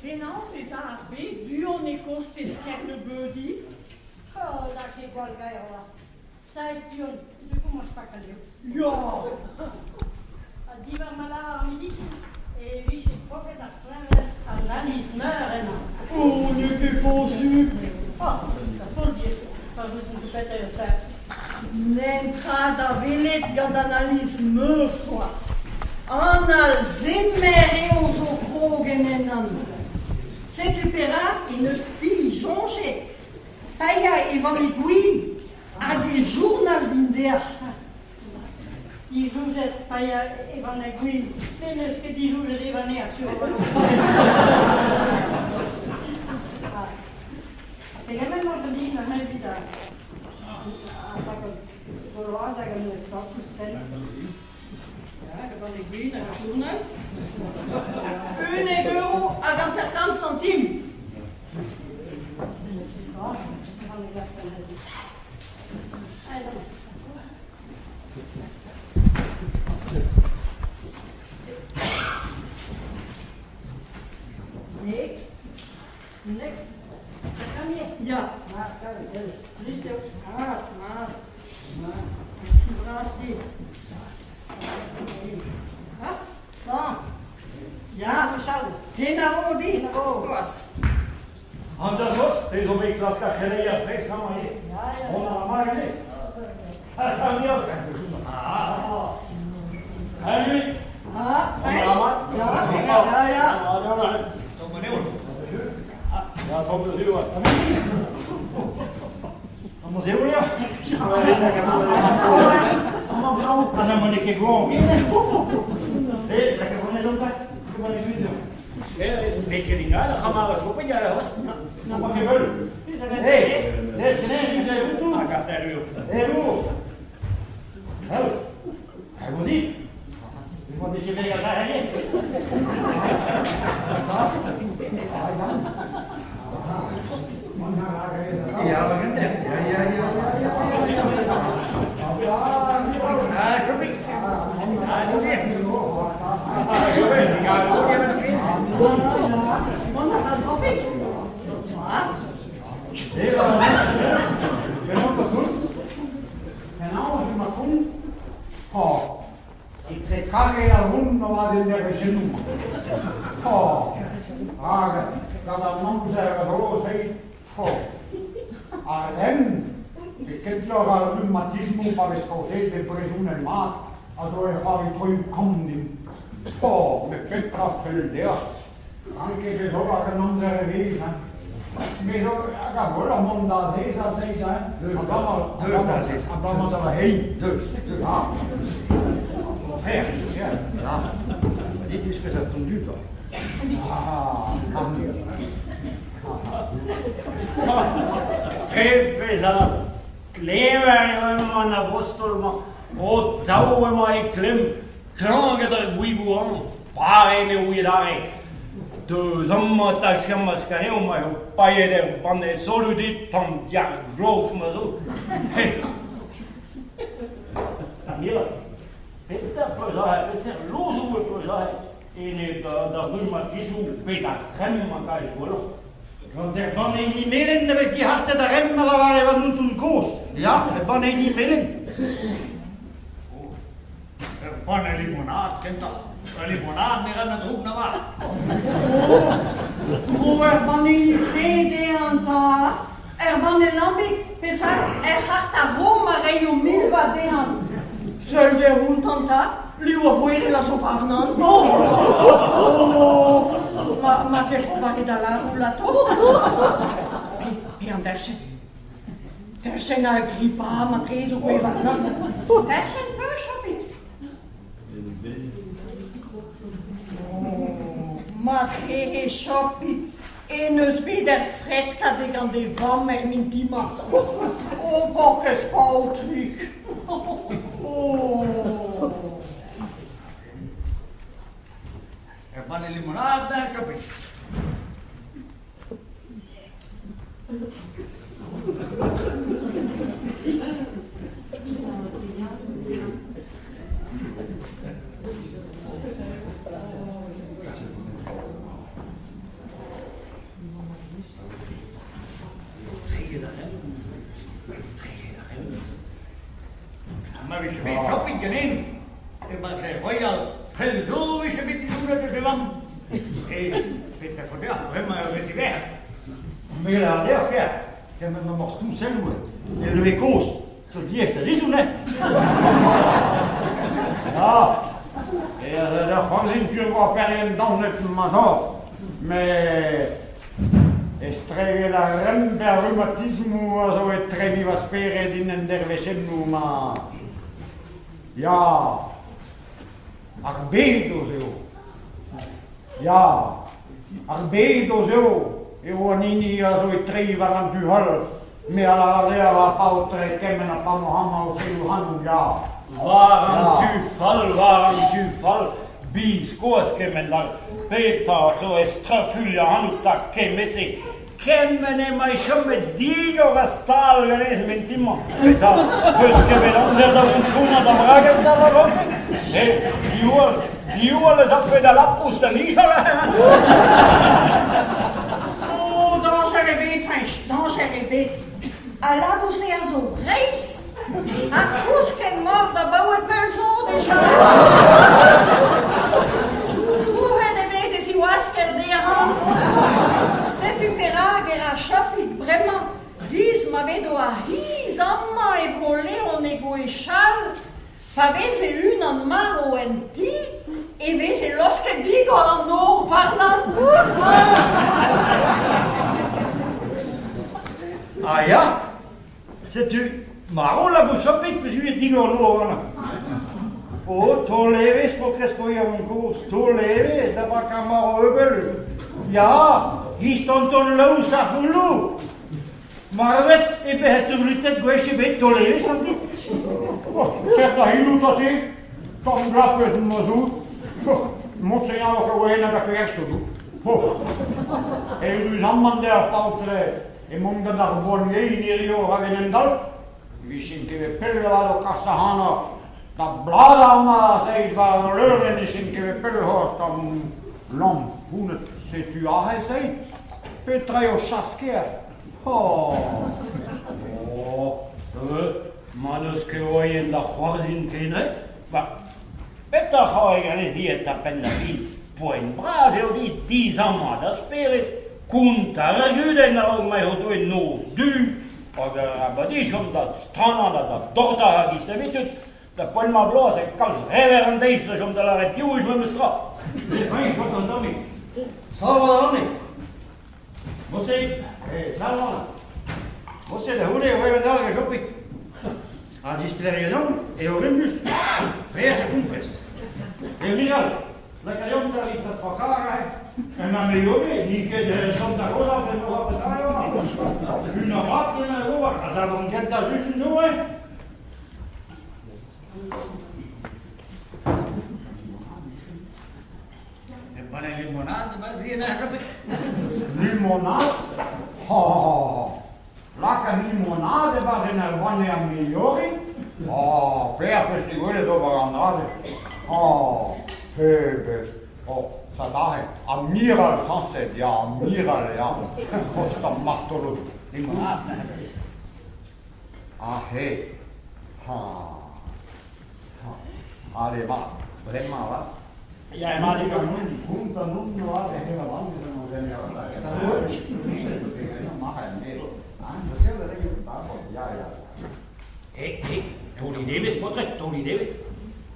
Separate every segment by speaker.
Speaker 1: Penaos ez a ar bed buan e kostez Kernebeudiñ?
Speaker 2: Oh, n'a ket gwall gaer oa. Saet du-hont, zo komañs pakal eo.
Speaker 1: Ya!
Speaker 2: Ha diwar ma lavar ar medisin e vije kroget ar c'hleñved an Aliz Meur ennañ.
Speaker 1: Oh, n'eo ket posupl!
Speaker 2: Oh, da faot dir, pa ouzon ket petra eo seurt.
Speaker 1: Netra da welet gant an Aliz Meur c'hoazh. An alzemer eo zo krog en ennan. Setu perak en deus pi soñjet paeañ e vannig gwin hag e journal din deoc'h.
Speaker 2: Disoñjet paeañ e vannig gwin. Me n'eus ket disoñjet e vanner sur. Pegement emañ din neuze evit ar pakad Gauloise hag an estorch ouzhpenn?
Speaker 1: Ya, hag an gwin hag ar journal. 11 euro hag 50 santim.
Speaker 2: Nek, nek,
Speaker 1: Ya.
Speaker 2: Just eo.
Speaker 1: Ah, mat. Merci bras dit. Ah,
Speaker 2: Bon,
Speaker 1: ya,
Speaker 2: Charles.
Speaker 1: Kenavo dit.
Speaker 2: Kenavo.
Speaker 1: Soaz.
Speaker 3: An da zos, te zo bet klask ar c'heleier fres amañ ivez.
Speaker 2: Ya, ya.
Speaker 3: Mont a ra mat ganit. Ah, Salut.
Speaker 1: Ah,
Speaker 3: Mont a ra mat?
Speaker 1: Ya, ya, ya.
Speaker 3: Ya, tomm da ziwall.
Speaker 4: Amañ eo ya.
Speaker 1: Amañ brav.
Speaker 4: Ha na n'eo ket gwan. Eh, lakaat an an tax. Comment les vues
Speaker 3: N'eo ket ingal, ar c'hamar a chopin ya c'hoazh.
Speaker 4: Non, pas ket veul. Eh, eh, c'est né, vous avez tout.
Speaker 3: Hag a serrure.
Speaker 4: Eh, vous. Hell. Ah, vous dites. Vous m'avez fait à rien.
Speaker 5: Ja, maar ja, ja, ja, ja, ja. Ah, kom ik. Ah, doe je.
Speaker 1: Mont a ra dropik. Mat.
Speaker 4: Eh, Penaos emañ kont? Oh, etre kare ha hon avat en ergezennoù. Oh, rak gant an amzer a dro-se, oh, ar lenn, e kentoc'h ar rhumatismoù pa vez kaozeet e brezhoneg mat, a zo e c'hoari troioù kamm din. Oh, met petra fell deoc'h? Ranket ez ober an amzer e vez, hein. Me zo hag a gwelloc'h mont da azezañ seiz, hein.
Speaker 5: Deus,
Speaker 4: Abalamour
Speaker 5: deus da azezañ.
Speaker 4: Abalamour da va hein.
Speaker 5: Deus, deus.
Speaker 4: Ah.
Speaker 5: Mon frère, ya. Dit diskouez ar ton du, toi.
Speaker 4: Ah,
Speaker 3: Pebezh a klever eo emañ an abostol-mañ o taou emañ e klemm klañv gant ar gwigoù-hañv. Pare ne ouiet arre. Deus amañ 'ta chom ganeomp eo paeet er banne solut dit tamm diargloz ma zo. Amiras, peseurt peus aze, peseurt lozoù e peus aze enep da rhumatismoù pe da dremm ma kaez gwelloc'h?
Speaker 4: Gant er banne hini melen e vez dic'hastet ar remm a lavare va nonton kozh. Ya, er banne hini melen.
Speaker 6: Ur banne limonad kentoc'h. Ul limonad ne ra na droug na vat.
Speaker 1: Oh, ur banne trede an ta. Ur banne lambig, peseurt er c'harta Rom a reio milva dezhañ. Seul derountan 'ta, liv a voerel a zo warnan. Oh, oh, ma, ma ket c'hoari da lârout ato. Pe, pe an derchenn. Terchenn a gripa matre zo kouezhet warnañ. Terchenn peur chopit. Oh, matre e chopit en eus bet er freskad gant e vamm er mintin-mañ. Oh, paourkaezh paotrig. Oh.
Speaker 6: Ur banne limonad da chopit. vije bet Jopig ganin, e-barzh er Royal, pell zo e vije bet dizonet eus e vamm. E petra 'faot deoc'h bremañ ur wezh diwezhañ?
Speaker 5: Me 'lavar deoc'h, ya, kement emañ stouñselloù el leue kozh zo diaes da zizon, hein?
Speaker 4: Ya, e da c'hoarzhin sur oa pergen daonet ma zor, met estreget ar remm pe ar reumatismoù a zo etre va spered int en dervezhennoù-mañ. Ya, ar bed oz eo. Ya, ar bed oz eo eo an hini a zo e treiñ war an tu all. Me a lavar dezhañ va faotr kement ha pa 'mañ amañ o selaou ac'hanon, ya.
Speaker 3: War an tu fall, war an tu fall, biskoazh kement all. Petra zo e strafuilh ac'hanout 'ta kement-se? Kement emañ chomet digor a stal ganez mintin-mañ. Petra, 'peus ket bet amzer da vont tournañ da vragez da vagantig? Eh, diwall, diwall ez afe da lapous da nijal, hein?
Speaker 1: Oh, dañjer ebet, Fañch, dañjer ebet. Al labour-se a zo reizh ha kousket mort abaoe pell zo dija. Trouc'het eo bet e ziwaskell dezhañ. Setu perak e ra Chapig bremañ 'giz ma vedo ar c'hiz amañ e Bro-Leon e gwechall. Pa veze unan marv en ti e veze laosket digor an nor warnañ.
Speaker 5: Ah ya, setu marv labour Chopig peogwir digor an nor warnañ. Oh, taol evezh paotrez yaouank kozh, taol evezh da bakañ marv eubel. Ya, giz tonton Laous ar c'houloù. Marvet eo bet turlutet gwech ebet taol evezh ganti.
Speaker 4: Oh, seurt a hinoù 'ta-te, tamm glapez ma zoud. Mod-se eñ oc'h oen hag a persodoù. Oh, eüruzamant eo ar paotr emaon gant ar boan-lein hirio rak en hent all. Vijen ket bet pell avat o kas ac'hanoc'h da bladañ amañ a-zeiz war al leurenn vijen ket bet pell c'hoazh tamm lamm pounnet setu aze se. Petra eo chas-kêr? Oh!
Speaker 3: Oh, ma n'eus ket moaien da c'hoarzhin ken, eh? Ba, petra c'hoari ganez-hi eta penn-da-fin? Poent bras eo dit dizammañ da spered, kontañ ur gudenn a-raok ma eo deuet noz du, hag ar badichon da stranañ da dortañ a giz d'habitud, da poent ma bloaz e kalz rever an deiz da chom da lâret div wech memes tra.
Speaker 5: Fañch, paotr an tammig. Sav an tammig. Mod-se, sav an. Mod-se da c'houde e oa all hag a Jopig. Ha disklêriet eo rembus, fraezh ha kompez. Evit all, lakaet amzer evit da troc'hañ aze. En ameliore, n'int ket Santa Rosa pe Nora petra eo. Un vat ken a ober, ha sadorn kentañ just zo, hein.
Speaker 6: Limonad,
Speaker 4: Limonad? Oh, Lak an limonad e-barzh en ur banne amelioriñ. Oh, pelec'h 'peus te gwelet ober an dra-se? Oh, pebezh. Oh, ça aze. Amiral sañset, ya, amiral, ya. Kost ar martolod.
Speaker 6: Limonad.
Speaker 4: Ah, he. Ha. Ha. Ale, mat. Bremañ, avat.
Speaker 3: Ya, emañ dit Eh, eh, taolit evezh, paotred, taolit evezh.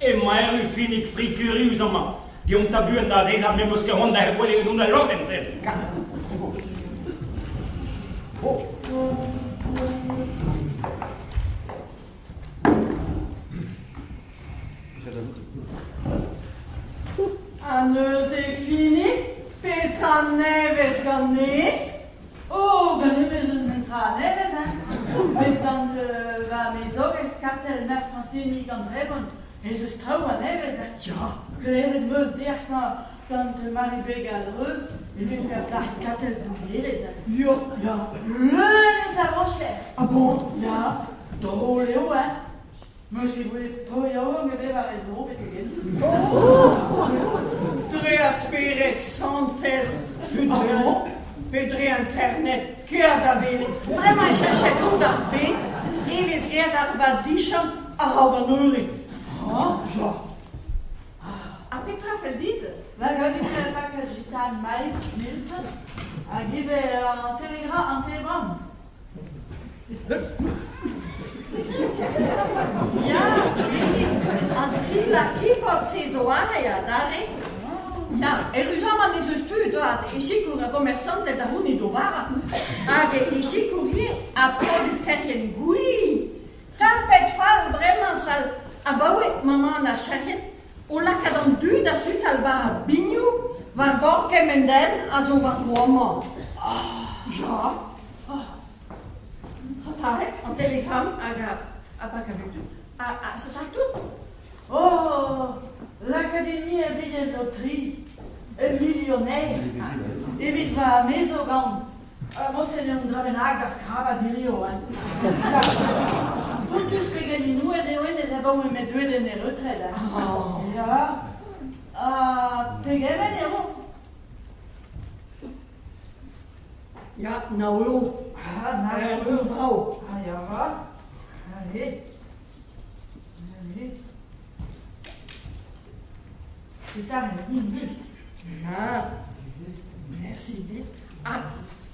Speaker 3: Emañ erru Finig fri-kurius amañ. Deomp 'ta buan da azezañ, me 'm eus ket c'hoant da gwelet en hon al loc'henn, sed.
Speaker 1: Ha neuze fini, petra nevez ganez?
Speaker 2: Oh, ganin ez eus un dra nevez, hein. Mes gant va mezogez Katell merc'h Frañsini gant Raymond ez eus traoù a-nevez, hein.
Speaker 1: Ya.
Speaker 2: Klevet 'm eus dec'h gant Mari Beg-al-Reuz e vefe ar plac'h Katell dougerez, hein.
Speaker 1: Ya.
Speaker 2: Ya, leun eus a vañcher.
Speaker 1: Ah bon?
Speaker 2: Ya, drol eo, hein. 'Meus ket gwelet paotr yaouank ebet war he zro betek-henn.
Speaker 1: Dre ar spered santel, pe dre internet, kea da welet. Bremañ e cheñchet tout ar bed, e vez graet ar vadichant. A-raok an eured. Ya. Ha petra fell dit?
Speaker 2: Va gant ur pakad gitan maiz, milk, hag ivez an telegram, an telebran.
Speaker 1: Ya, an tri lakipod-se zo aze adarre. Ya, eüruzamant ez eus tud avat e sikour ar gomersanted da c'hounit o bara hag e sikour ivez ar produkterien gwin. Tapet fall bremañ sal abaoe m'emañ an archerien o lakaat an dud da sutal war ar binioù war bord kement den a zo war-dro amañ. Ya. Rataet an telegram hag ar pakad-butun. Ha setu tout.
Speaker 2: Oh, lakaat hini ebet en ho tri, ul milioner, evit va mezv-gant. Morse un dra bennak da skrabat hirio, hein. Spontus pegen inouet eo hennezh abaoe m'eo deuet en e retred, hein. Ya. Ha pegement eo?
Speaker 1: Ya, nav euro.
Speaker 2: Ah, nav
Speaker 1: euro. Brav.
Speaker 2: Ah, ya va. Allez. Allez. Petra eo just?
Speaker 1: Ya. Merci dit. Ah,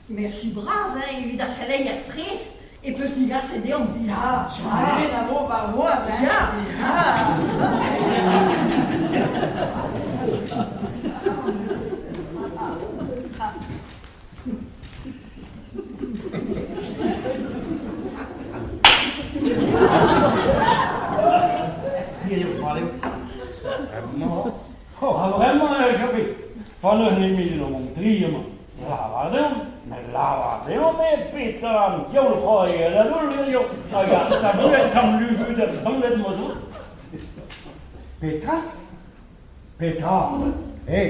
Speaker 1: merci bras hein, evit ar c'heleier fresk e peus digaset deomp.
Speaker 2: Ya, ya. a vo war-roaz, hein.
Speaker 1: Ya.
Speaker 2: Ah.
Speaker 3: Ha bremañ eo Jobig, pa n'eus nemet unan tri amañ. Lavar deomp, met lavar deomp eo petra an diaoul c'hoariet a doull hiziv hag ar stabilañ tamm lugudenn bannet ma zo.
Speaker 4: Petra? Petra? Eh,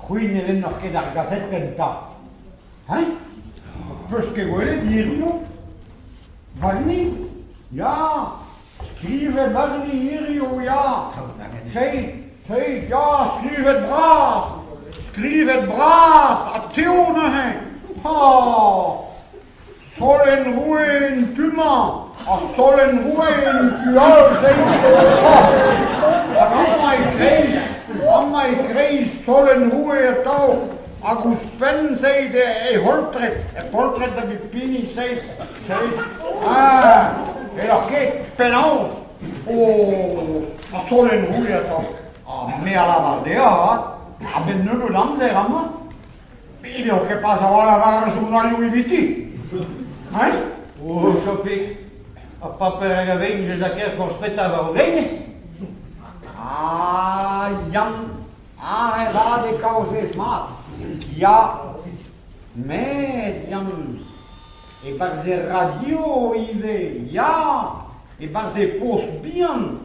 Speaker 4: c'hwi ne lennoc'h ket ar gazetenn 'ta? Hein? Peus ket gwelet hiziv? Warni? Ya, skrivet warni hiziv, ya. Seit, seit, ya, skrivet bras! Skrivet bras ha teo neuze! Ha! Solenn roue en tu-mañ ha solenn roue en tu all, seit! Ha! Hag amañ e-kreiz, amañ e-kreiz solenn roue atav hag ouzhpenn seit e holtred, e poltred da bep hini, seit, seit. Ah! N'helloc'h ket, penaos? Oh! Ha solenn roue atav. Ha me a lavar deoc'h avat, a-benn nebeut amzer amañ, N'eo ket pas a-walc'h war ar journalioù eviti, hein?
Speaker 5: O, Jopig, ar paper hag a vegn eus a kêr forzh petra war o gein.
Speaker 4: Ah, Yann, aze 'vat e kaozez mat. Ya, met Yann, e-barzh er radio ivez, ya, e-barzh e post bihan,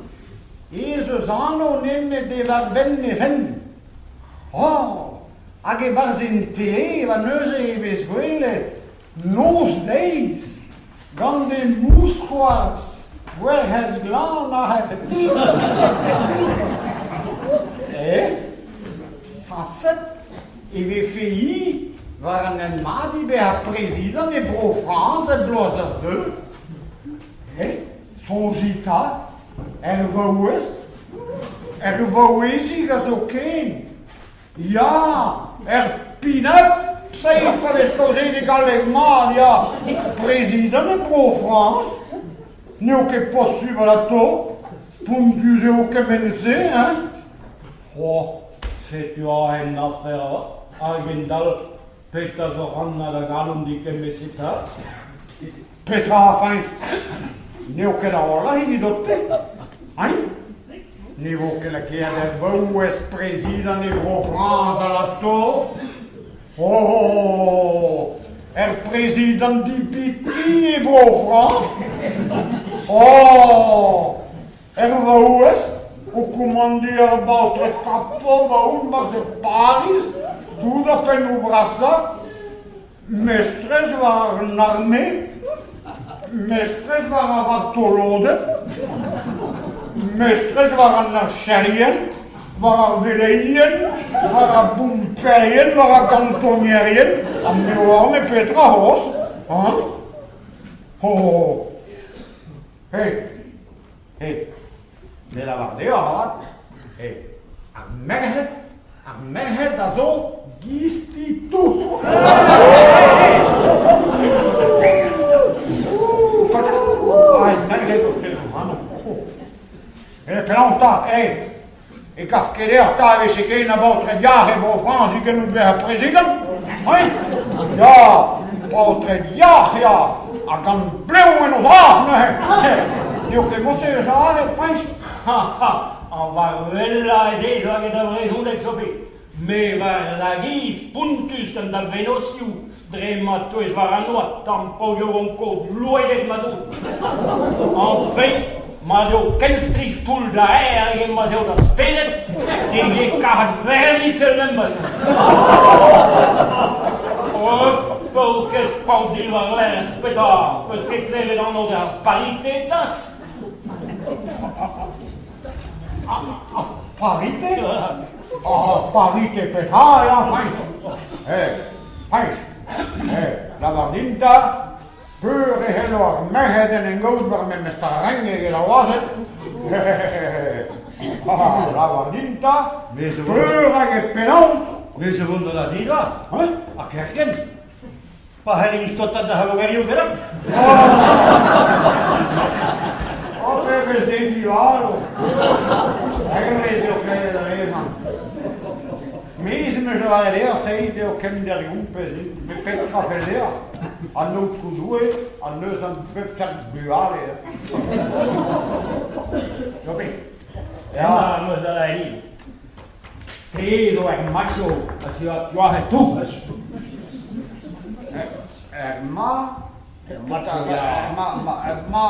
Speaker 4: ez eus anv nemet diwar-benn he fenn. Oh! Hag e-barzh en tele va neuze e vez gwelet noz-deiz gant he mousc'hoarzh gwerc'hez glan aze. Eh? Sañset e vefe-hi war an hent mat bezañ prezidant e Bro-Frañs er bloaz a zeu. Eh? Soñjit 'ta, er vaouez, er vaouezig a zo ken. Ya, er pin-up, seiz pa vez kaozeet e galleg mat, ya. Prezidant e Bro-Frañs, n'eo ket posubl atao, spontus eo kement-se, hein.
Speaker 3: Oh, setu aze un afer hag endalc'h petra zo rannañ da galon dit kement-se 'ta?
Speaker 4: Petra a fañch? N'eo ket a-walc'h evidout-te, hein? Ne vo ket lakaet er vaouez prezidant e Bro-Frañs alato? Oh! Er prezidant dipiti e Bro-Frañs? Oh! Er vaouez o komandiñ ar baotred kapo ma-oun 'barzh e Pariz, tout ar pennoù brasañ? Mestrez war an arme, mestrez war ar vartoloded, mestrez war an archerien, war ar veleien, war ar bomperien, war ar gantonierien, ha me oar me petra c'hoazh, hein? Oh! Hey! He, me lavar deoc'h avat, he, ar merc'hed, ar merc'hed a zo gisti tout. Ai, merc'hed o felloù ac'hanomp. Eh, penaos 'ta, eh, e kav ket deoc'h 'ta e veze ken a baotred yac'h e Bro-Frañs gellout bezañ prezidant? Hein? Ya, paotred yac'h, ya, ha gant blev en o zrac'h neuze. N'eo ket morse eus aze, Fañch?
Speaker 3: Ha, ha, an war wellañ ez eo hag da vrezhoneg Sophie. Me war da giz spontus gant da vennozhioù dre ma teuez war an oad tamm paotr yaouank louedet ma dout. Enfin, ma eo ken strizh toull da aer eget ma 'z eo da spered, te ivez karet vernisel membas. Oh, paourkaezh paotr diwar-lerc'h, petra, 'peus ket klevet anv d'ar parite 'ta?
Speaker 4: Parite? Ah, parite petra eo, Fañch? Eh, Fañch, eh, lavar din 'ta, peur e c'hello ar merc'hed en em gaout war memes renk eget ar wazed? Ah, lavar din 'ta, peur hag e penaos?
Speaker 5: Me zo vont da dida,
Speaker 4: Hein?
Speaker 5: ha kerkent. Pa c'hellin staotat da c'halogerioù ganeomp.
Speaker 4: Oh, pebezh den divalo! Hervez eo klevet anezhañ. Me 'm eus lavaret deoc'h se eo kemm gompez met petra fell deoc'h? An Aotrou Doue an deus an bep seurt bugale.
Speaker 3: Jobi, ya, am eus da lavaret. Te zo er macho a zua tuahet tout.
Speaker 4: Er ma...
Speaker 3: Er macho, ya.
Speaker 4: Ma, ma, ma,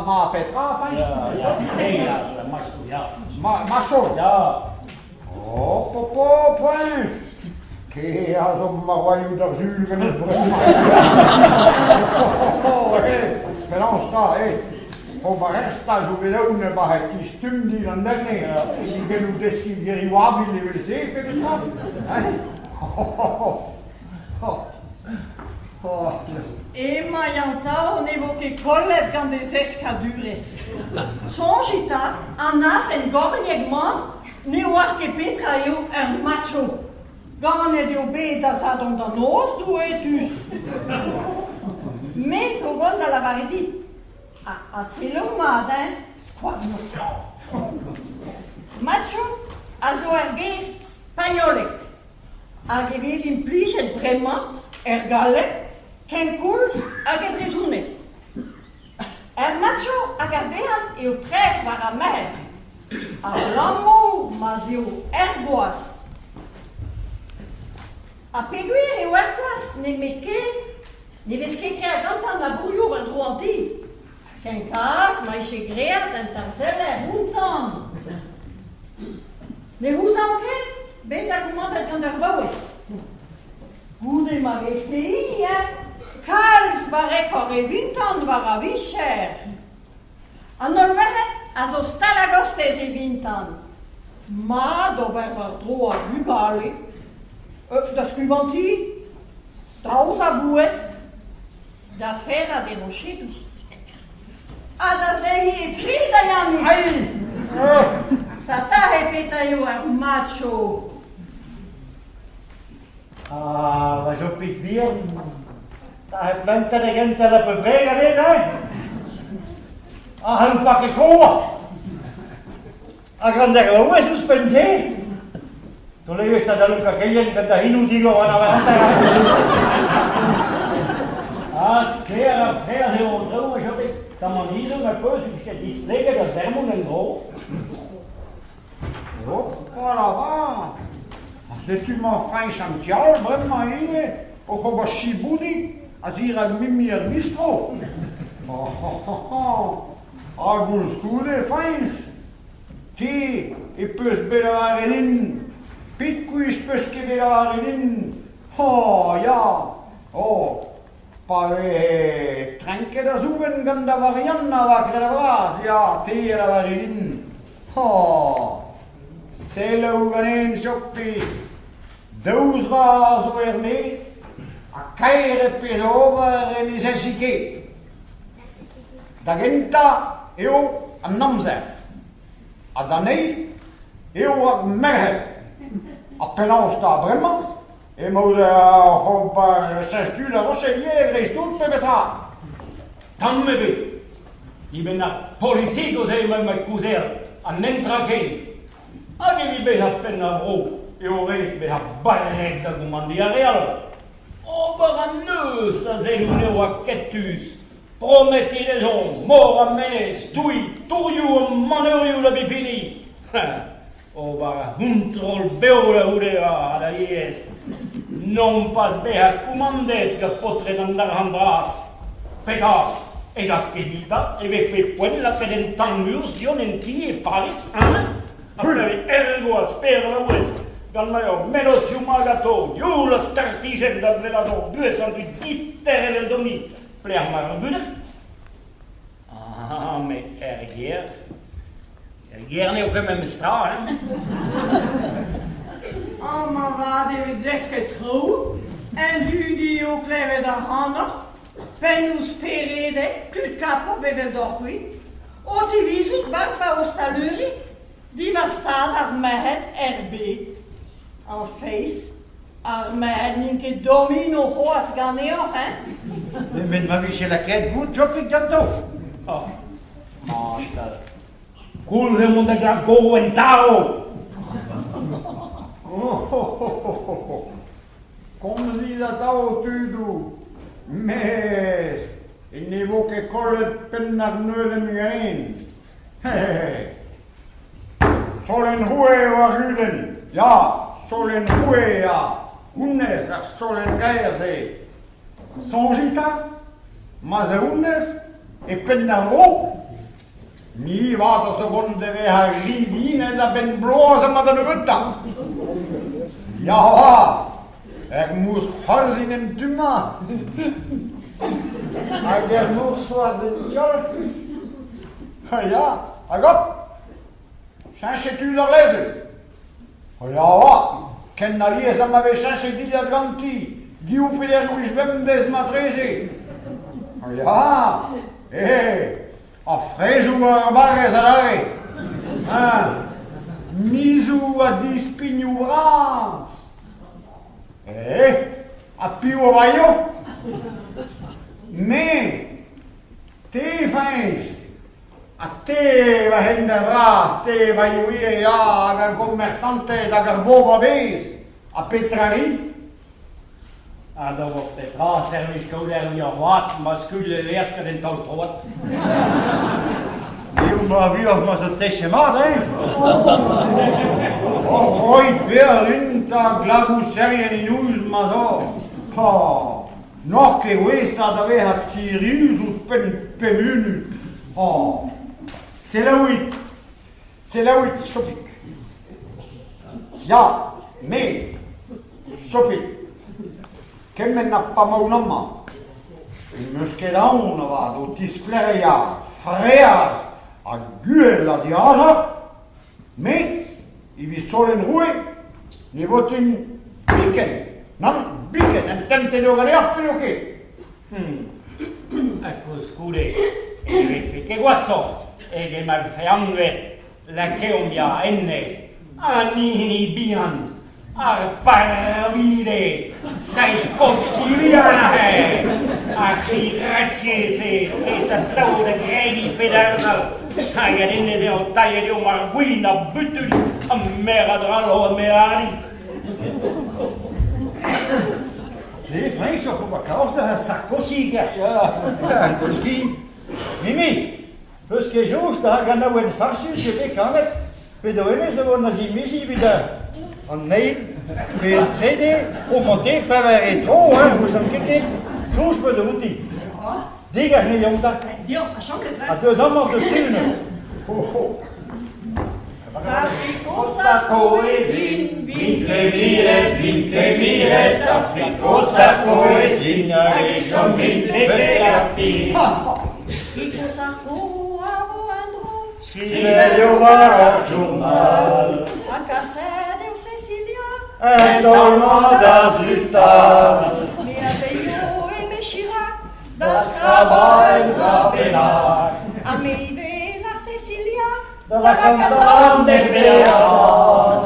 Speaker 4: ma petra, Fañch?
Speaker 3: Ya, ya, te ya, er macho, ya.
Speaker 4: Ma, macho?
Speaker 3: Ya.
Speaker 4: Hop, hop, hop, Fañch! Te a zo marvailhoù d'ar sul ganez bremañ. Eh, penaos 'ta, eh? Ober estaj zo bet aon e-barzh e ti Stumdi an Erne, si gellout deskiñ gerioù abil evel-se, pe petra? Hein?
Speaker 1: Emañ an taol ne vo ket kollet gant e zeskadurezh. Soñjit 'ta, an azen gorniek-mañ ne oar ket petra eo ur macho. Ganet eo bet da Sadorn da noz, douetus. Me zo gant da lavaret dit. Ha selaou mat, hein, skouarnioù. Macho a zo ur ger spagnolek hag e vez implijet bremañ er galleg kenkoulz hag e brezhoneg. Er macho a gav dezhañ eo trec'h war ar merc'hed, abalamour ma'z eo er gwaz. Ha peogwir eo er gwaz nemetken ne vez ket graet gantañ labourioù war-dro an ti. Kenkaz ma vije graet un tarzheller outañ. Ne c'houzañv ket bezañ komandet gant ur vaouez. Goude ma vefe-hi, hein, kalz barrekoc'h evintan war ar vicher. An holl verc'hed a zo stal a-gostez evintan. Mat ober war-dro ar vugale, da skubañ ti, da aozañ boued, da ferrat e rochedoù ha da serriñ e fri da Yannig. Sata e petra eo ar macho.
Speaker 5: Ah, va Jopig bihan, 'ta plantet da gentañ da peu près ganin, hein? Ah, c'hallomp pas ket koa. Ha gant ar vaouez ouzhpenn-se. Taol evezh da dalc'hañ keien gant da c'hinoù digor war an hanter.
Speaker 3: Ah, sklaer ha fraezh eo an traoù, ma Jopig. Tamm an izom a peus ket displeget ar sermon en-dro.
Speaker 4: Voilà, va! Setu 'mañ Fañch an diaoul bremañ ivez oc'h ober chiboudig a-zirak Mimi ar bistro. Ha koulskoude, Fañch, te e peus bet lavaret din, pet-kuizh 'peus ket bet lavaret din? Oh ya, oh, pa veze trenket a zougen gant da Varianna war Gred-Vras, ya, te a lavare din. Oh, selaou ganen, Sopi, daou zra zo er-maez, ha kaer e pezh ober e ne zeski ket. Da gentañ eo an amzer ha d'an eil eo ar merc'hed. Ha penaos 'ta bremañ emaout oc'h ober cheñch tu da Rose ivez dreist-holl pe petra?
Speaker 3: Tamm ebet. Dibenn ar politikoù-se emañ ma kaozeal ha netra ken. Hag evit bezañ penn ar vro eo ret bezañ barrek da gomandiñ ar re all. Ober an neuz da sellout eo aketus. Prometiñ dezho mor ha menez, touilh, tourioù ha maneurioù da bep hini. Ober ar c'hontrol bev da c'houde ha da lies. Nompas bezañ komandet gant paotred an arc'hant bras. Petra e gav ket dit 'ta e vefe poent lakaat un tamm urzh deomp en ti e Pariz, hein? Ha pa vez ergo sper laouez gant ma eo mennozhioù mat atao, youl ha startijenn da wellaat hor buhez an dud dister eveldomp-ni, pelec'h 'ma ar gudenn? Ah, met er gêr, er gêr n'eo ket memes tra, hein?
Speaker 1: Amañ 'vat evit desket traoù, un dudi eo klevet ac'hanoc'h. Pennoù speredek, tud kapabl eveldoc'h-c'hwi, o tivizout 'barzh va ostaleri diwar stad ar merc'hed er bed. An feiz, ar merc'hed n'int ket domino c'hoazh ganeoc'h, hein?
Speaker 5: Met ma vije lakaet bout Jopig ganto.
Speaker 3: Oh, mat. Koulz eo mont da glask goro en tarv.
Speaker 4: Oh, oh, oh, oh, oh. Komzit atav, tudoù, mes ne vo ket kollet penn ar neudenn ganin. He-he-he. Solenn roue eo ar gudenn, ya, solenn roue, ya, honnezh, ar solenn gaer-se. Soñjit 'ta, ma'z eo honnezh e penn ar vro, ni 'vat a zo vont da vezañ rivinet a-benn bloaz amañ da nebeutañ. Ya 'vat, er mousc'hoarzhin en tu-mañ hag er mousc'hoarzh en tu all. Ya, hag hop, cheñchet tu d'ar lezenn. Ya 'vat, ken alies ha ma vez cheñchet dilhad ganti, div pe deir gwech bemdez marteze. Ya, eh, ar frejoù war ar barrez adarre. Hein, mizoù ha dispignoù bras. Eh, ha piv a baeo? Me, te, Fañch. Ha te, va hent bras, te, va ivez, ya, hag ar gomersanted hag ar bobl a-bezh. Ha petra 'ri?
Speaker 3: Ha da ober petra servij kaout er vat ma skuilh e laezh gant un taol troad.
Speaker 5: Eo ma vuoc'h ma zo techet mat, hein?
Speaker 4: Oh, roit bezañ int ha glabouserien inouz ma 'z oc'h. N'oc'h ket gouest da vezañ sirius ouzhpenn pemp munut. Oh, selaouit, selaouit, Chopig. Ya, me, Chopig, kement ha pa 'maon amañ. N'eus ket aon avat o tisklêriañ freaz ha gwell a-ziazoc'h. Me, evit solenn roue, ne votin biken, nann, biken, ententet eo ganeoc'h pe n'eo ket.
Speaker 3: Ha koulskoude e vefe ket gwashoc'h eget ma vefe anvet lakaomp ya hennezh, an hini bihan, ar parvide, Tchaïkovski bihan aze, ar c'hiratje-se prest atav da gregiñ pe da ardal, hag a hennezh eo tailhet deomp ar gwin ha butun ha mer a drallo ha mer
Speaker 5: Nee, Frans, op op kaos da Sarkozy, ja. Sarkozy. Mimi, peus ket soñj da ganaouenn farsus eo bet kanet p'edo hennezh o vont da zimeziñ evit an eil pe an trede o monte pevar e tro, hein, ouzon ket ken. Soñj 'peus da outi. Degas ne deomp 'ta.
Speaker 1: Deomp, asambles, hein.
Speaker 5: Ha deus amañ deus tu neuze.
Speaker 4: Ho, ho.
Speaker 1: Afriko ez in,
Speaker 5: Vin ket miret, vin ket miret, Afriko sako ez in, hag e chomin betek ar fin.
Speaker 1: Friko Sarko a vo un dro.
Speaker 5: Skrivet eo war ar journal.
Speaker 1: Ha kaset eo Cecilia.
Speaker 5: En taol-mañ da sutal.
Speaker 1: Me a zeio eme Chirac
Speaker 5: Da skrabañ un dra bennak.
Speaker 1: Ha me ivez, lar Cecilia.
Speaker 4: lakaat an den bezañ.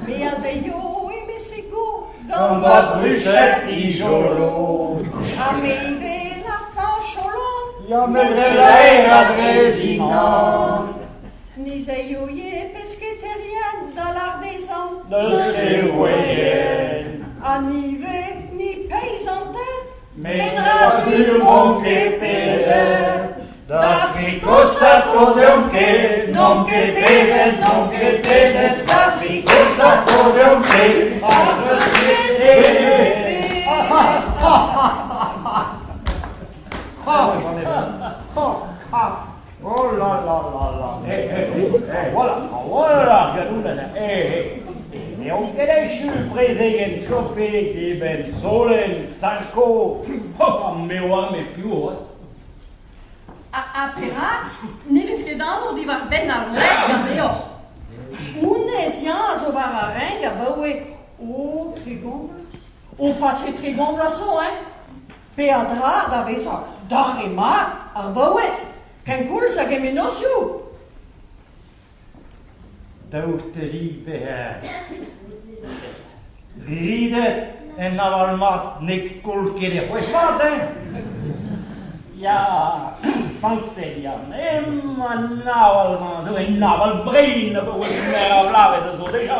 Speaker 1: Me a zeio eme Sego
Speaker 4: gant va bruched dijolo.
Speaker 1: Ha me ivez la Fañcholon.
Speaker 4: Ya met dre laer ha dre zinan.
Speaker 1: Ni zeio ivez pesketerien da lar dezhañ.
Speaker 3: Neuze oeien.
Speaker 1: Ha ni ivez, ni peizanted.
Speaker 3: Met dra sur omp ket pedet.
Speaker 5: Da frikosat 'ozeomp ket, n'omp ket pedet, n'omp ket pedet. Da frikosat 'ozeomp ket, ha n'eus ket pedet.
Speaker 4: Oh là là là là.
Speaker 3: Eh, eh, eh, voilà, voilà ar ganounenn, eh, eh. N'eo ket echu prezegenn Chopin, eben Solen, Sarko, ha me oar me piv c'hoazh.
Speaker 1: Ha perak ne vez ket anv diwar-benn al renk ganeoc'h? Honnezh, ya, a zo war ar renk abaoe o 30 vloaz. O pase 30 vloaz zo, hein? Peadra da vezañ dare-mat ar vaouez, kenkoulz hag he mennozhioù.
Speaker 5: Daoust dezhi bezañ ridet en aval mat ne koll ket e c'hwezh vat, hein?
Speaker 3: Ya, sañset ya, emañ an aval-mañ zo un aval brein abaoe meur a vloavezh a zo deja.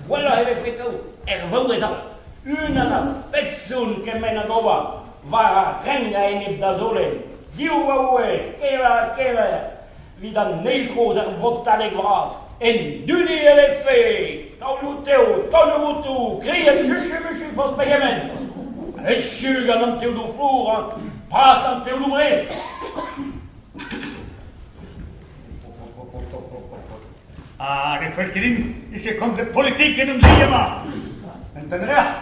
Speaker 3: Gwelloc'h e vefe kaout er vaouez all unan a-feson kement hag ober war ar renk a-enep da Solen. Div vaouez, kever-ha-kever, Evit an eil tro eus ar votadeg vras, en dudi e vefe taolioù tev, taolioù botoù, kriet chuchu-muchu forzh pegement. Echu gant an teodoù flour, hein, pas an teodoù bresk.
Speaker 6: Ah, ne fell ket din e komzet politik en hon zi amañ. Entent a reoc'h?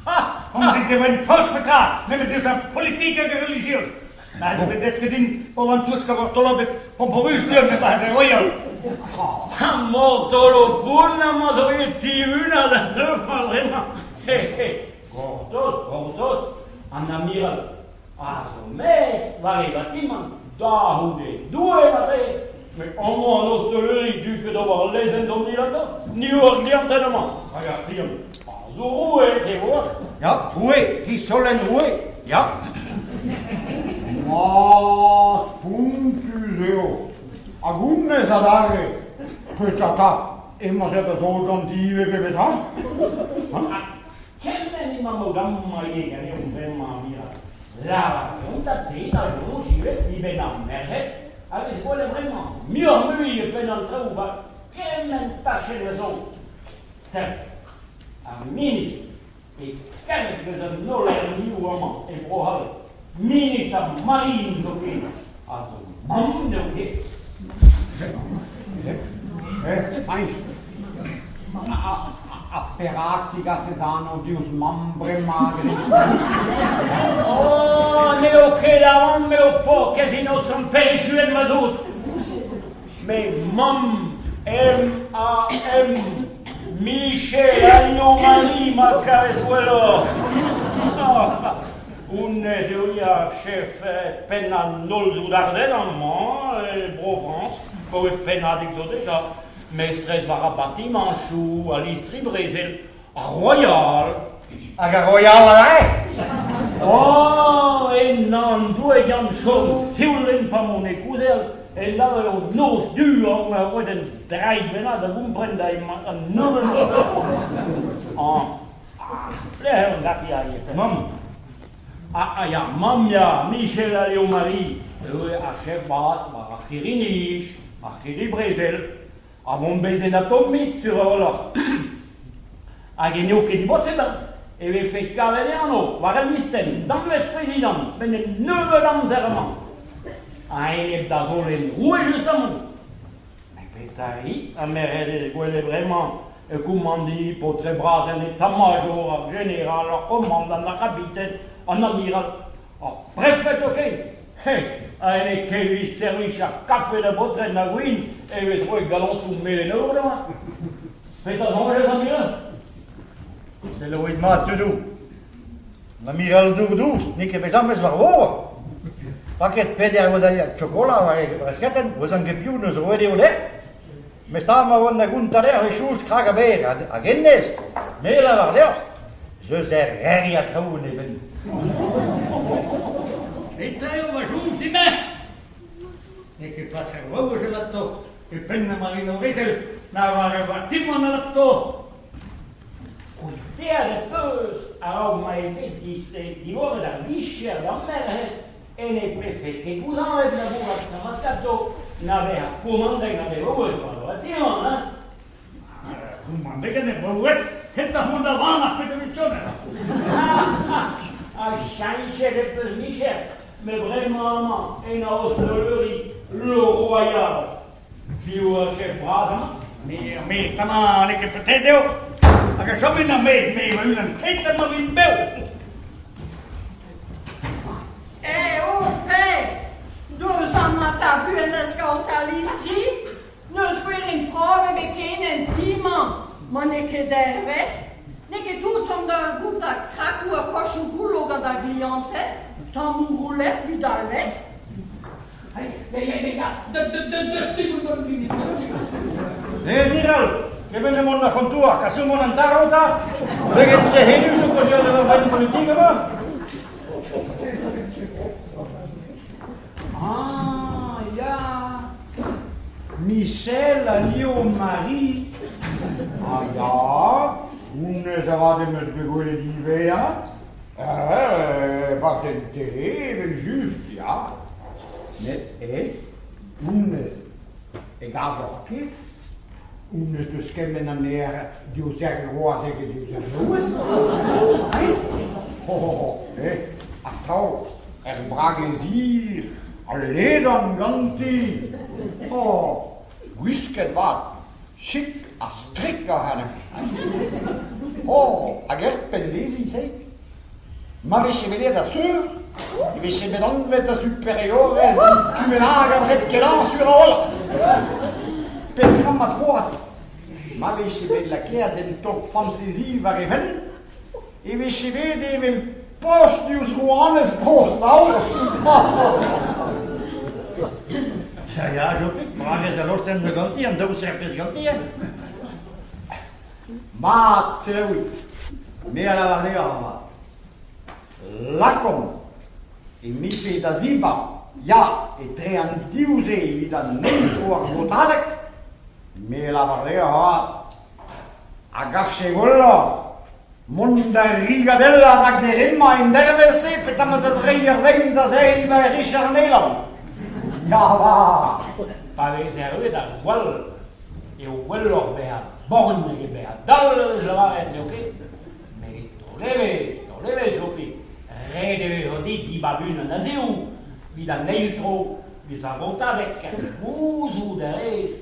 Speaker 6: Ha, komzit evel forzh petra, nemet deus ar politik hag ar relijion. Ma zo bet desket din o oan tousk a vortoloded pomporus deomp e-barzh ar Royal.
Speaker 3: Ha mortolo poun amañ zo ivez tihunad a bremañ. He he, gortoz, gortoz, an amiral a zo mestr war e vatimant da c'houde Doue mat eo. Met amañ an ostaleri du ket ober lezenn d'an dilata, ni eo ar glianted amañ. Hag ar c'hliant a zo roue, te oar.
Speaker 5: Ya, roue, disolenn roue, ya.
Speaker 4: Ma spontus eo. Hag honnezh adarre. Petra 'ta, emañ se da zont ganti ivez pe petra?
Speaker 3: Ha kement emañ maout amañ ivez ganeomp bremañ, Mira. Lavar deomp 'ta te da soñj ivez dibenn ar merc'hed a vez gwelet bremañ muioc'h-mui e penn an traoù war kement tachenn a zo. Sell, ar ministr e karg eus an holl armioù amañ e Bro-C'hall, ministr ar Marine zoken, a zo mamm n'eo ket.
Speaker 4: Fañch, ha perak 'tigasez anv diouzh mamm bremañ dreist-holl?
Speaker 3: Oh, n'eo ket ar mamm eo paourkaezh inosant pechuet ma zod. Met mamm, M-A-M, Michel Alliot-Marie ma karez gwelloc'h. Honnezh eo ya chef penn an holl soudarded amañ e Bro-Frañs, abaoe pennadig zo deja. Mestrez war ar batimañchoù, al listri brezel, ar Royal.
Speaker 5: Hag ar Royal aze?
Speaker 3: Oh, ennañ Doue Yann chom sioul en pa m'on e kouzel, en dal eo noz du an a roet un draig bennak da gompren da emañ an nebeud. Ah, pelec'h eo an daki aze?
Speaker 5: Mamm.
Speaker 3: Ah, ya, mamm ya, Michel Alliot-Marie, eo ar chef bras war ar c'hirri-nij, ar c'hirri-brezel. Ha mont bezen atomik sur a-walc'h. Hag n'eo ket dibosubl e vefe kavet e anv war al listenn danvez-prezidant benn un nebeud amzer amañ. A-enep da volenn roue justamant. Met petra eo ha merc'hed gwelet bremañ e komandiñ paotred bras en etat-major, ar jeneral, ar c'homandant, ar c'habiten, an amiral, ar prefed zoken. He, ha en e kevi servij ar kafe da baotred na gwin e vez roet galoñsoù melen-aour dezhañ. Petra soñjez, amiral?
Speaker 5: Selaouit mat, tudoù. An amiral dour-dous n'eo ket bet james war vor. Paket peder godell chokola war e bresketenn, ouzon ket piv 'neus roet eo dezhañ. Mes 'ta ma oan da gontañ deoc'h e soñj krak a-berr hag hennezh, me 'lavar deoc'h, 'z eus er reuriad traoù en e benn.
Speaker 6: Petra eo va soñj din-me? N'eo ket plas ar vaouez evelato e penn ar marinourezhel na war ar vatimant evelato.
Speaker 3: Kuiteet ez peus a-raok ma eo bet digoret ar vicher d'ar merc'hed en e pefe ket gouzañvet labourat Samaskato na vezañ komandek na devaouez war ar vatimant, hein?
Speaker 6: Komandek en e vaouez kentoc'h mont da vanac'h pe da misioner.
Speaker 3: Ha cheñchet ez peus micher, met bremañ amañ en ostaleri Le Royal. Piv ar chef bras amañ?
Speaker 6: Me er maez amañ n'eo ket patet eo. Hag a chomin er maez me ma-unan keit ha ma vin bev.
Speaker 1: Eh oh, Per! Deus amañ 'ta buan da skaotañ al listri. N'eus gwir prof ebet ken en ti-mañ. Ma n'eo ket hervez. N'eo ket tout chom da gontañ krakoù ha kochoù goullo gant ar glianted, tammoù roulet bidalvez.
Speaker 5: Eh, Miral, kement emaon ar c'hontour, kasomp an tarv 'ta Beget sec'hedus o kaozeal diwar benn politik amañ
Speaker 4: Ah, ya Michel Alliot-Marie Ah ya, honnezh avat em eus bet gwelet ivez, hein 'Barzh en tele evel-just, ya. Met eh, honnezh e gavoc'h ket. Honnezh deus kement anezhañ diouzh ar groaz eget diouzh ar vaouez. Ho, ho, ho, eh, atav, er bragenn hir, al ledan ganti. Oh, gwisket 'vat, chik ha strik ac'hane. Oh, hag er penn-lezi-se Ma vije bet aet asur e vije bet anvet da superiorez un tu bennak abred-kenañ sur a-walc'h. Petra ma c'hoazh ma vije bet lakaet un taol fantazi war e benn e vije bet evel poch diouzh rouanez Bro-Saoz.
Speaker 5: Ya, ya, Jopig, bragez a lostenn ganti, an daou serpez ganti, hein.
Speaker 4: Mat, selaouit, me a lavar deoc'h avat. Lakaomp e mife da zibab, ya, etre an div-se evit an eil tro ar votadeg, me a lavar deoc'h avat, a gavfe gwelloc'h mont da rigadellañ da Geremañ en dervezh-se petra da dreiñ ar vein da zeiz ma Richard Nelan. Ya 'vat!
Speaker 3: Pa vez erruet ar gwall eo gwelloc'h bezañ born eget bezañ dall a vez lavaret, n'eo ket? Met taol evezh, taol evezh, Jopi, ret e vezo dit dibab unan a-zehoù evit an eil tro eus ar votadeg, gouzout a rez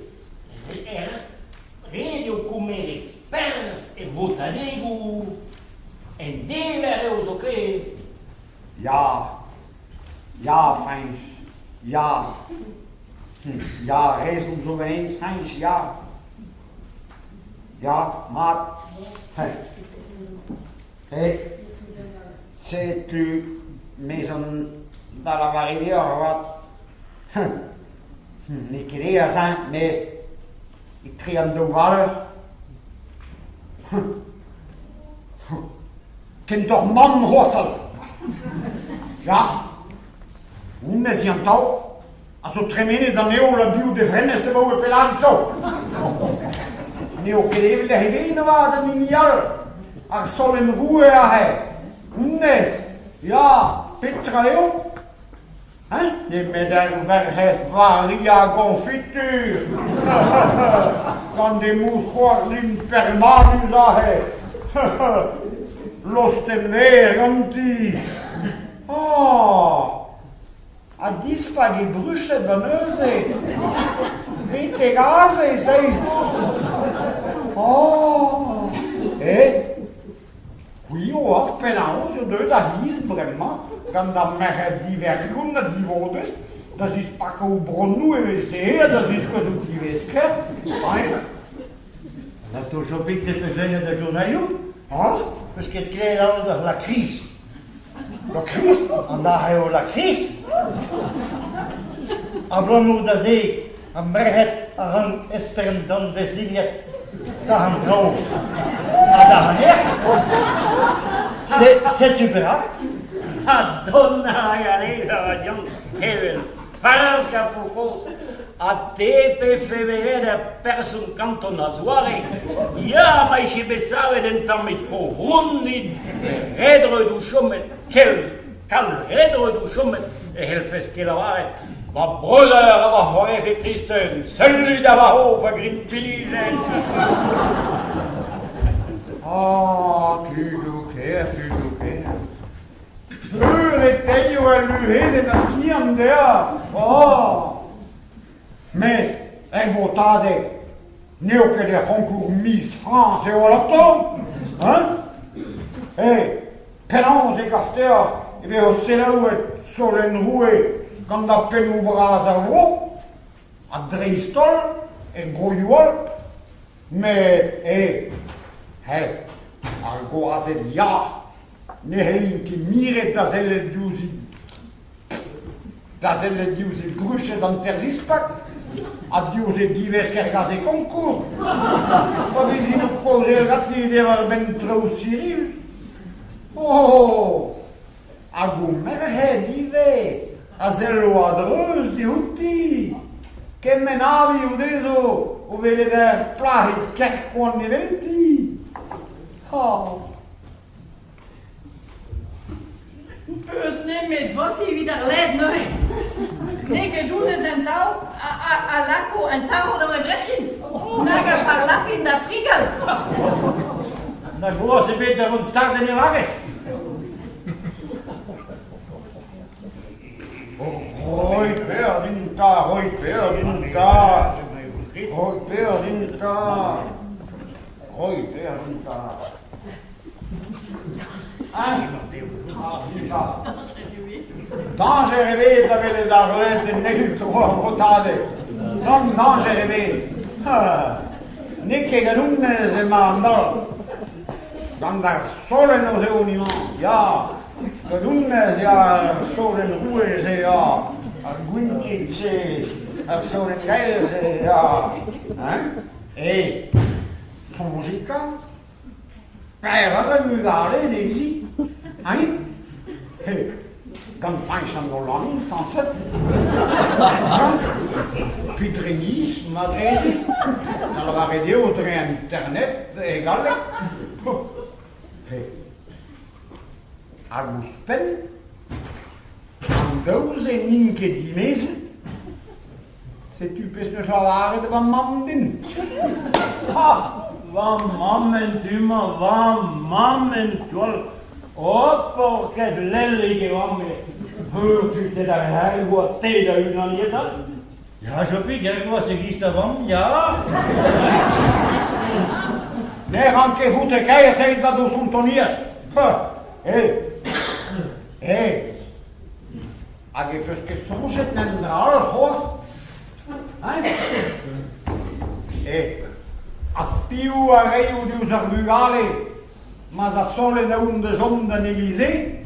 Speaker 3: ret eo komeret perzh er votadegoù, en dever eo zoken.
Speaker 4: Ya, ya, Fañch, ya. Ya, rezon zo ganin, Fañch, ya. Ya, mat. He, setu mezon da lavaret deoc'h avat. N'eo ket aes, hein, mes etre an daou valeur. Kentoc'h mamm c'hoazh. Ya, honnezh an taol a zo tremenet an heol a-biou d'he fenestr abaoe pelladig zo. N'eo ket evel he den avat an hini all, ar solenn roue aze. Honnezh, ya, petra eo? Hein? Nemet ar Werc'hez Varia Goñfitur gant he mousc'hoarzhin permanus aze. Lostenn verr ganti. Ah! Ha dispak he bruched da neuze. Betek aze, sell. Oh! Eh? C'hwi 'oar penaos eo deuet ar c'hiz bremañ gant ar merc'hed divergont ha divodez da zispakañ o bronnoù evel-se ha da ziskouez o divesker, hein?
Speaker 5: Atao Jobig te peus lennet da journalioù?
Speaker 4: Hein?
Speaker 5: Peus ket klevet anv d'ar lakriz?
Speaker 4: Lakriz?
Speaker 5: An arc'h eo lakriz? Abalamour da se. Ar merc'hed a rank espern danvez lignet da an traoù ha da an erc'h. Setu perak.
Speaker 3: Ha dont a ra anezhañ a yann evel farz gant kozh ha te 'pefe bet ur person kanton a-zoare ya ma vije bet savet un tammig tro ront dit redredoù chomet kel Kalz redredoù chomet e c'hellfes ket lavaret Va breudeur ha va c'hoarezed kristen, sellit ha va c'hof a grin pinijenn.
Speaker 4: Ah, tudoù ker, tudoù ker. Peur e teio al luhedenn a skiant dezhañ. Oh! Mes er votadeg n'eo ket er c'honkour Miss Frañs eo alato, hein? Eh, penaos e gav deoc'h e vezo selaouet Solenn Roue gant ar pennoù bras ar vro, ha dreist-holl er broioù all? Met eh, eh, ar gwazed yac'h ne c'hellint ket miret da sellet diouzhin. Da sellet diouzh he bruched hanter-zispak ha diouzh he divesker gaze-konkour pa vezin o kaozeal ganti diwar-benn traoù sirius. Oh! Hag ho merc'hed ivez a sello a-dreuz diouti! Kement avi o dezo o welet ur plac'hig ker koant evelti! Oh!
Speaker 1: Peus nemet votiñ evit ar led neuze. N'eo ket honnezh en taol a lako un tarv da breskin. Nag a parlapin da frigal.
Speaker 5: Na gwaz ebet da vont start en e varrez.
Speaker 4: Roit peoc'h din 'ta, roit peoc'h din 'ta, roit peoc'h din 'ta, roit peoc'h din 'ta. Dañjer ebet da welet ar led en eil tro ar votadeg. Nann, dañjer ebet. N'eo ket gant honnezh emañ an holl. Gant ar solenn o zeo emañ, ya. Gant honnezh ya ar solenn roue-se ya. Ar gwintig-se, ar solenn gaer-se ya. Hein? Eh, soñjit 'ta. Perak bugale dezhi, hein? Gant Fañch an Hollande, sañset. Puis dre Nice, ma drezi. Da lavaret eo dre internet e galleg. Hag ouzhpenn, an daou-se n'int ket dimezet. Setu pezh 'neus lavaret va mamm din.
Speaker 3: Ha! Va mamm en tu-mañ, va mamm en tu-all. Hop, paourkaezh lellig e oan-me. Peur-tutet ar c'hergoaz te da-unan ivez
Speaker 5: Ya, Jopig, ergoaz e-giz da vamm, ya.
Speaker 4: Ne ran ket vout kaer evit da dosontoniezh. Eh, eh, Hag e peus ket soñjet en dra all c'hoazh? Hein? Eh, ha piv a reio diouzh ar vugale ma'z a solen aon da chom d'an Élysée?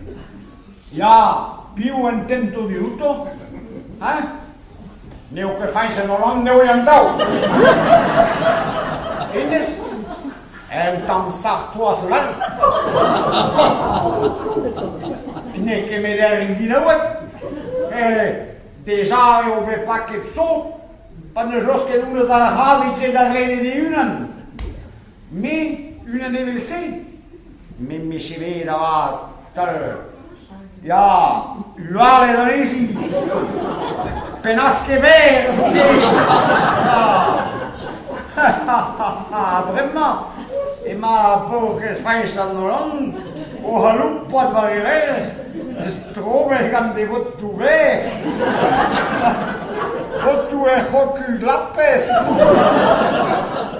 Speaker 4: Ya, piv en tento diouto? Hein? N'eo ket Fañch en Hollande eo an daou. Hennezh, un tamm sartoaz lart. N'eo ket met er ginaoueg. Eh, deja eo bet paket sot pa ne laosk ket honnezh ar c'havig-se da redek e-unan. Me, unan evel-se, me 'mije bet avat, tal. Ya, ualet anezhi. Penaos ket berr zo ket. Bremañ emañ paourkaezh Fañch an Hollande o c'haloupat war e lerc'h, strobet gant e votoù berr. Botoù er c'hoku glapez.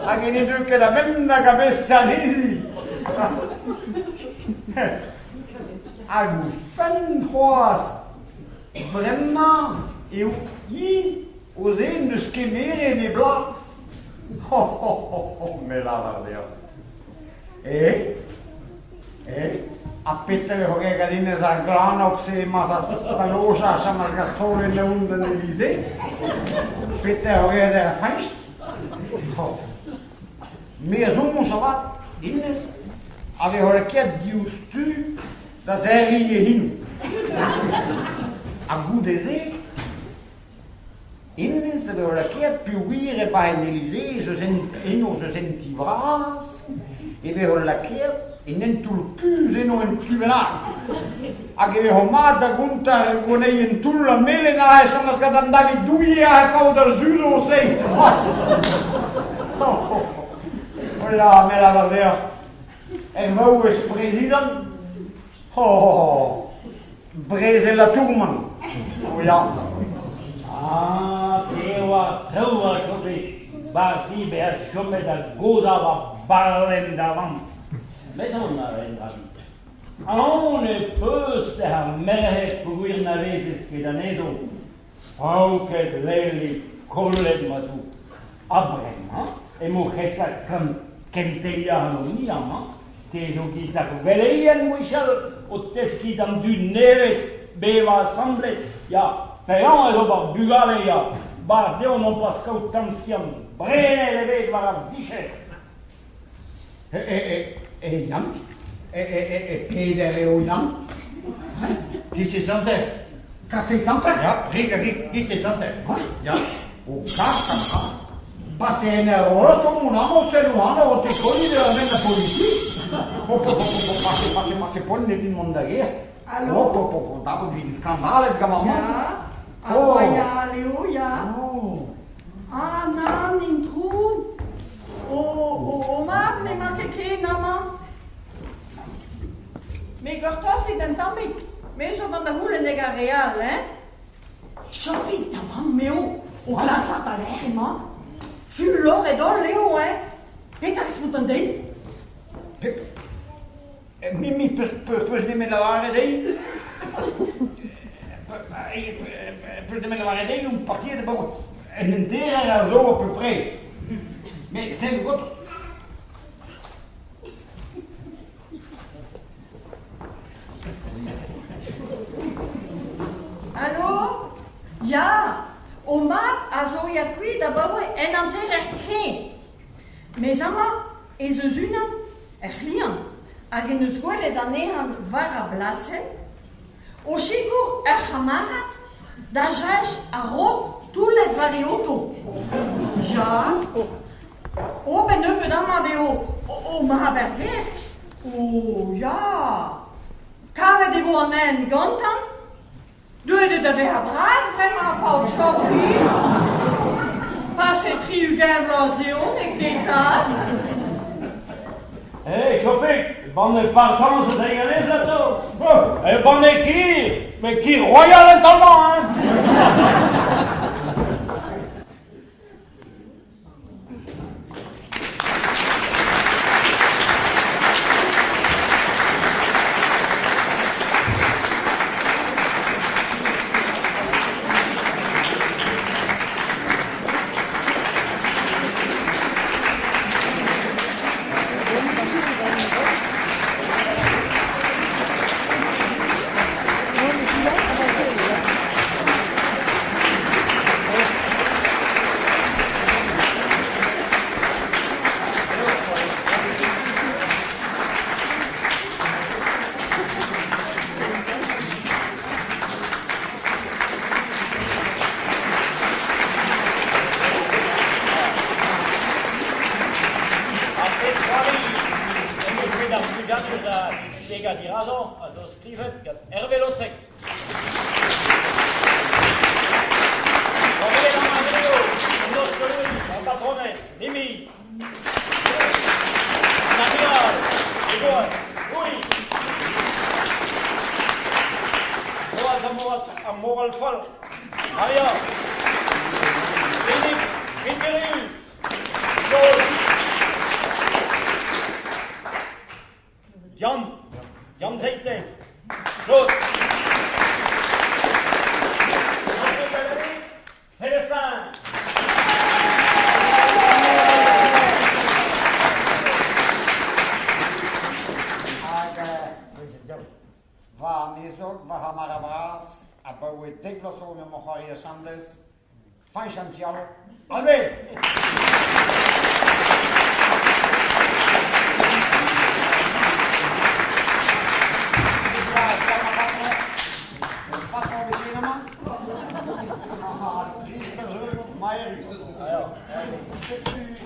Speaker 4: Hag e ne deu ket a-benn nag a-best anezhi. Hag ouzhpenn c'hoazh, bremañ eo hi o zen deus kemeret e blas. Ho, ho, ho, ho, me lavar deoc'h. Eh, eh, ha petra eo ganin eus ar glannog-se ma'z as da lojañ ha ma'z gasolenn aon d'an Élysée? Petra eo aet er c'hreñch? Me a soñj avat, hennezh a vezo lakaet diouzhtu da serriñ e c'henoù. Ha goude-se, hennezh a vezo lakaet peogwir e-barzh en Elysée ez eus eno ez eus un ti bras, e vezo lakaet en un toull kuzh eno un tu bennak. Hag e vezo mat da gontañ ar gwenneien toull ha melen aze asambles gant an David Douillet aze paotr ar judo-se. Oh ya, me lavar deoc'h, er vaouez prezidant, oh, brezel ha tourmant. Oh ya.
Speaker 3: Ah, te oa traoù a chome 'barzh bezañ chomet da gozhañ war barlenn da vamm. Mezon a raen dra-se. Aon e peus ar merc'hed peogwir na vezez ket anezho. Paourkaezh Leli, kollet ma zo. Ha bremañ emañ c'hesa kenteliañ ac'hanomp-ni amañ. Te zo giz ar veleien gwechall o teskiñ d'an dud nevez bevañ asambles. Ya, penaos ez ober bugale ya. 'Barzh deomp nompas kaout tamm skiant brenet ebet war ar vicher.
Speaker 4: E Yann, e peder eo Yann.
Speaker 5: Kistez-hanter.
Speaker 4: Kastez-hanter?
Speaker 5: Ya, rik ha rik, kistez-hanter. Ya.
Speaker 4: O kast ha kast. Pase en ur rosso mon amañ selloù anv o tekoiñ da benn ar polisi. Po, po, po, po, pase, pase, pase poent evit mont da gêr.
Speaker 1: Allo?
Speaker 4: Po, po, po, po, da vin skandalet gant ma mamm.
Speaker 1: Ya, ha royal eo, ya.
Speaker 4: Oh.
Speaker 1: Ah nann, Introun, ho mab n'emañ ket ken amañ. Me gortozit un tammig, me zo gant da c'houlenn hag ar re all, hein. Chopit da vamm eo, o glask war da lerc'h emañ. Fuloret holl eo, hein. Petra respont an deiz?
Speaker 4: Mimi, peus nemet lavaret dezhi? Peus nemet lavaret dezhi on partiet abaoe un hanterer a zo à peu près. Mais c'est votre...
Speaker 1: Allo? Ya, ho mab a zo ya kuit abaoe un hanterer kreñv. Mes amañ ez eus unan er c'hliant hag en deus gwelet anezhañ war ar blasenn o sikour ur c'hamarad da cheñch ar rod toullet war e oto. Ya, ober nebeut amañ eo ho mab er gêr. O ya, kavet e vo an hent gantañ. Deuet eo da vezañ bras bremañ, paotr Chorbi. Pase 60 vloaz eo, n'eo ket 'ta?
Speaker 3: Hey, Chopig, banne partañs eus ganez atav. E banne ki, met ki royal en taol-mañ, hein! Ar pezh c'hoari en deus bet ar plijadur da zisplegañ dirazañ a zo skrivet gant Hervé Lossec. Mimi, Maria, Egoan, Louis. Roaz a moral fall. Maria, Philippe, Ricerius, Paul. Yann, Yann Zeite, Claude. Célestin.
Speaker 4: Hag va amezog, va c'hamarad bras, abaoe dek vloaz zo emañ c'hoari asambles. Fañch an Diaoul. Alvez! Setu